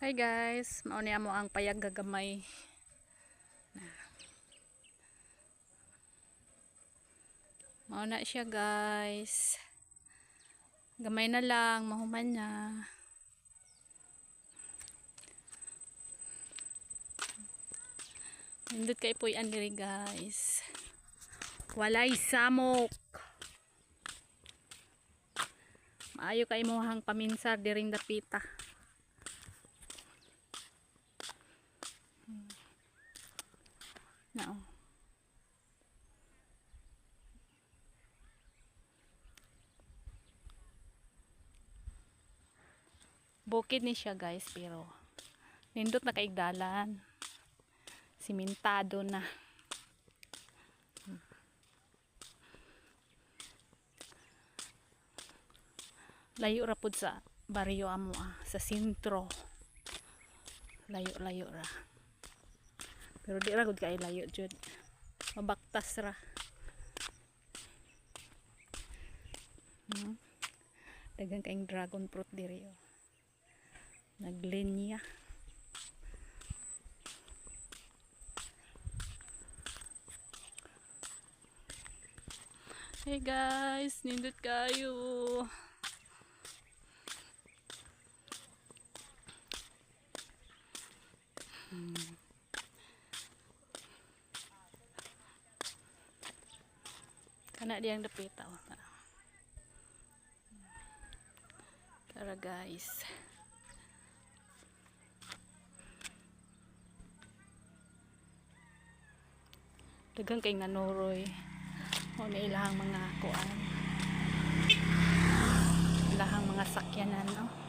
Hi guys, mao ni amo ang payag gagamay. Mao na siya, guys. Gamay na lang, mahuman na. Nindot kay puy-an diri, guys. Walay samok. Maayo kay imong paminsar diring dapita. Na oh. Bukid ni siya, guys, pero nindot na kaigdalan. Simentado na. Layo ra pud sa baryo amo ah, sa sentro. Layo-layo ra. Pero di ra gud kay layo jud. Mabaktas ra. Daghan kaayong dragon fruit diri oh. Naglinya. Hey guys, nindot kayo. Kana diyang dapita oh. Tara, guys. Daghan kay nganuroy. O na ilahang mga kuan. Ilahang mga sakyanan, no.